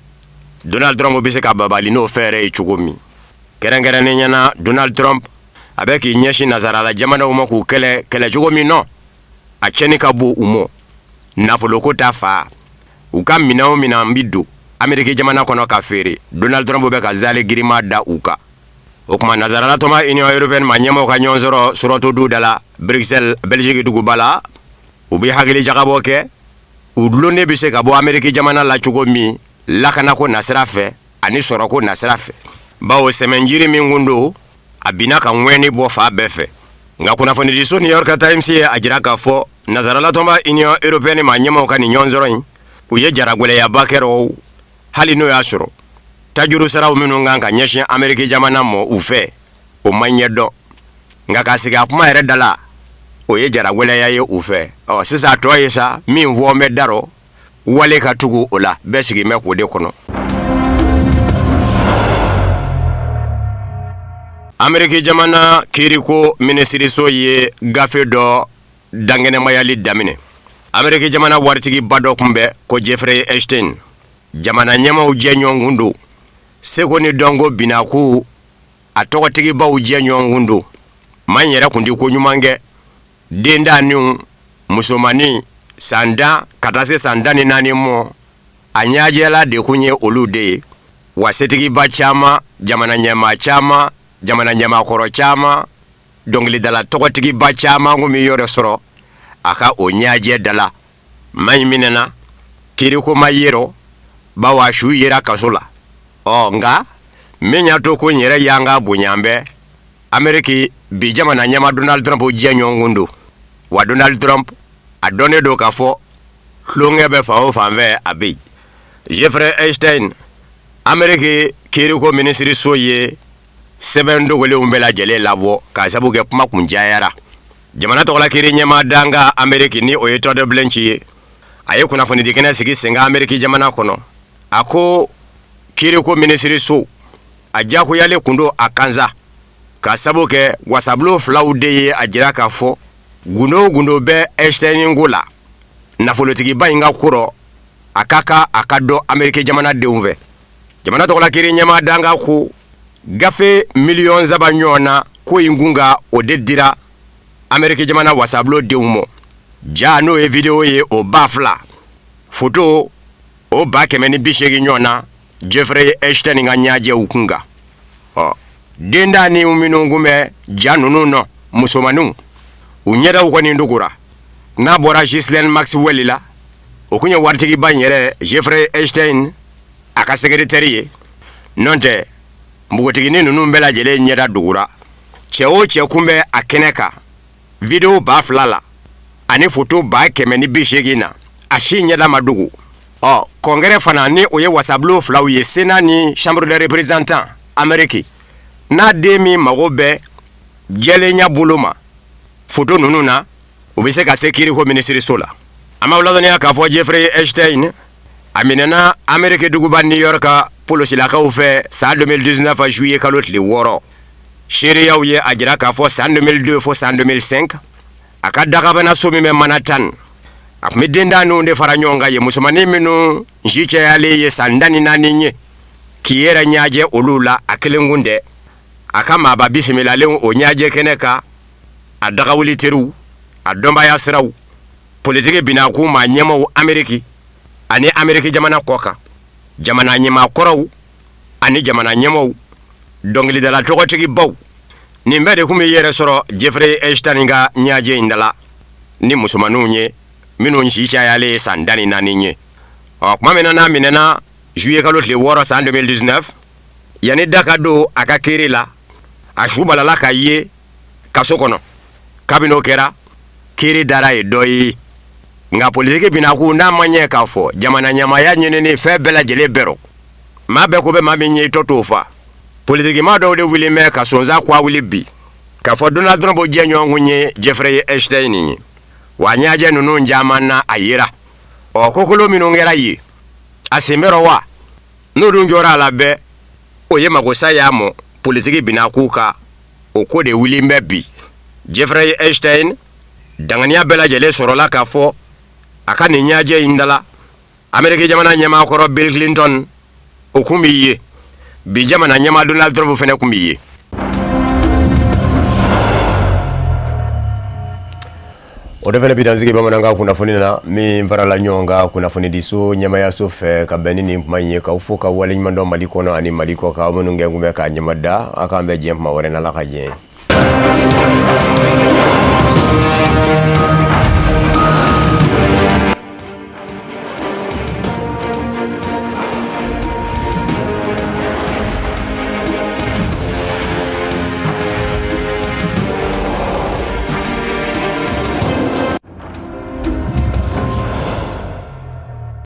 Donald Trump bɛ se ka babali n'o fɛɛrɛ ye cogo min. Kɛrɛnkɛrɛnnenya na, Donald Trump a bɛ k'i ɲɛsin nansarala jamanaw ma k'u kɛlɛ kɛlɛcogo min nɔ, a cɛnni ka bon u mɔ nafoloko ta fa. U ka minɛn o minɛn bɛ don Ameriki jamana kɔnɔ ka feere, Donald Trump bɛ ka zale girinma da u kan. O tuma nansaralatɔnba Union européenne maa ɲɛmaaw ka ɲɔgɔn sɔrɔ surɔtɔ du da la Bruxelles, Belgique duguba la, u bɛ hakili jagabɔ kɛ u dulonnen bɛ se ka bɔ Ameriki jamana la cogo min lakanako nasira fɛ ani sɔrɔko nasira fɛ, bawo sɛmɛnjiri min kun don, a binna ka ŋɛni bɔ fan bɛɛ fɛ. Nka kunnafonidiso New York Times ye a jira k'a fɔ nansaralatɔnba Union européenne maa ɲɛmaaw ka nin ɲɔgɔn sɔrɔ in, u ye jaragɛlɛyaba kɛ rɔ, hali n'o y'a sɔrɔ tajuru saraw minnu kan ka ɲɛsin Ameriki jamana ma u fɛ, o ma ɲɛ dɔn. Nka ka sigi a kuma yɛrɛ da la, o ye jaragɛlɛya ye u fɛ. Ɔ sisan a tɔ ye sa min fɔ n bɛ da rɔ, wale ka tugu o la, bɛɛ sigi bɛ k'o de kɔnɔ. Ameriki jamana kiiriko minisiriso ye gafe dɔ dankɛnɛmayali daminɛ. Ameriki jamana waritigiba dɔ tun bɛ ko Jeffrey Epstein, jamana ɲɛmaaw jɛɲɔgɔn kun don, seko ni dɔnko binako a tɔgɔtigibaw jɛɲɔgɔn kun don. Maa in yɛrɛ kun tɛ ko ɲuman kɛ, dentanninw musomannin san 10 ka taa se san 14 mɔ, a ɲajɛla de kun ye olu de ye. Wa setigiba caman, jamana ɲɛmaa caman, jamana ɲɛmaakɔrɔ caman, dɔnkilidala tɔgɔtigiba caman kun bɛ yɔrɔ sɔrɔ a ka o ɲajɛ da la. Maa in minɛna, kiiriko ma ye rɔ, bawo a su yera kaso la. Ɔ nka min y'a to ko n yɛrɛ yanga bonya bɛ Ameriki bi jamana ɲɛmaa Donald Trump jɛɲɔgɔn kun don. Wa Donald Trump a dɔnnen don k'a fɔ tulonkɛ bɛ fan o fan fɛ, a bɛ yen. Jeffrey Epstein, Ameriki kiiriko minisiriso ye Sɛbɛn dogolenw bɛɛ lajɛlen labɔ k'a sabu kɛ kuma kun cayara. Jamana tɔgɔla kiiri ɲɛmaa dankan Ameriki ni o ye Todd Blanche ye, a ye kunnafonidi kɛnɛ sigi sen kan Ameriki jamana kɔnɔ. A ko kiiriko minisiriso a diyagoyalen kun don a kan sa, k'a sabu kɛ wasabulon filaw de ye a jira k'a fɔ gundo o gundo bɛ Epstein ko la, nafolotigiba in ka ko rɔ, a ka kan a ka dɔn Ameriki jamanadenw fɛ. Jamana tɔgɔla kiiri ɲɛmaa dankan ko gafe miliyɔn 3 ɲɔgɔn na ko in kun kan, o de dira Ameriki jamana wasabulon denw ma. Ja n'o ye video ye, o 2000, foto o 180 ɲɔgɔn na Jeffrey Epstein ka ɲajɛw kun kan. Ɔ dentanni minnu kun bɛ ja ninnu nɔ, musomaninw, u ɲɛdaw kɔni dogora. N'a bɔra Ghislaine Maxwell la, o kun ye waritigiba in yɛrɛ Jeffrey Epstein a ka secrétaire ye. N'o tɛ, npogotiginin ninnu bɛɛ lajɛlen ɲɛda dogora. Cɛ o cɛ kun bɛ a kɛnɛ kan video 2000 la ani foto 180 na, a si ɲɛda ma dogo. Ɔ congrès fana, ni o ye wasabulon filaw ye, Sénat ni Chambre des représentants Amérique, n'a den min mago bɛ jɛlenya bolo ma foto ninnu na, u bɛ se ka se kiiriko minisiriso la. An b'aw ladɔnniya k'a fɔ Jeffrey Epstein a minɛna Amérique duguba New York ka polosilakaw fɛ san 2019 juillet kalo tile 6. Seereyaw ye a jira k'a fɔ san 2002 fo san 2005, a ka dagabanaso min bɛ Manhattan, a tun bɛ dentanninw de fara ɲɔgɔn kan yen, musomannin minnu si cayalen ye san 14 ye, k'i yɛrɛ ɲajɛ olu la. A kelen kun tɛ, a ka maaba bisimilalenw o ɲajɛ kɛnɛ kan, a dagawuli teriw, a dɔnbaya siraw, politiki binakun maa ɲɛmaw Ameriki ani Ameriki jamana kɔ kan, jamana ɲɛmaa kɔrɔw ani jamana ɲɛmaw, dɔnkilidala tɔgɔtigibaw, nin bɛɛ de tun bɛ yɛrɛ sɔrɔ Jeffrey Epstein ka ɲajɛ in da la ni musomanninw ye minnu si cayalen ye san 14 ye. Ɔ tuma min na n'a minɛna juillet kalo tile 6 san 2019, yanni da ka don a ka kiri la, a su balala ka ye kaso kɔnɔ. Kabini o kɛra, kiri dara ye dɔ ye. Nka politiki binakun, n'a ma ɲɛ k'a fɔ jamana ɲɛmaaya ɲinini fɛn bɛɛ lajɛlen bɛɛ rɔ, maa bɛɛ ko bɛ maa min ye i tɔ t'o fa. Politikimaa dɔw de wulilen bɛ ka sonsan kwa wuli bi k'a fɔ Donald Trump jɛɲɔgɔn kun ye Jeffrey Epstein ye. Wa ɲajɛ ninnu caman na a yera. Ɔ kokolo minnu kɛra ye, a sen bɛ rɔ wa? N'o dun jɔra a la bɛɛ, o ye magosa y'a mɔ politiki binakun kan. O ko de wulilen bɛ bi. Jeffrey Epstein danganiya bɛɛ lajɛlen sɔrɔla k'a fɔ a ka nin ɲajɛ in da la, Ameriki jamana ɲɛmaa kɔrɔ Bill Clinton, o kun b'i ye bi, jamana ɲɛmaa Donald Trump fana kun b'i ye. O de fana bi dansigi bamanankan kunnafoni na min farala ɲɔgɔn kan kunnafonidiso ɲɛmayaso fɛ ka bɛn ni nin kuma in ye, k'aw fo ka waleɲuman dɔn Mali kɔnɔ ani Mali kɔ kan, aw minnu kɛ kun bɛ k'a ɲɛma da. Aw k'an bɛn diɲɛ kuma wɛrɛ n'Ala ka diɲɛ ye.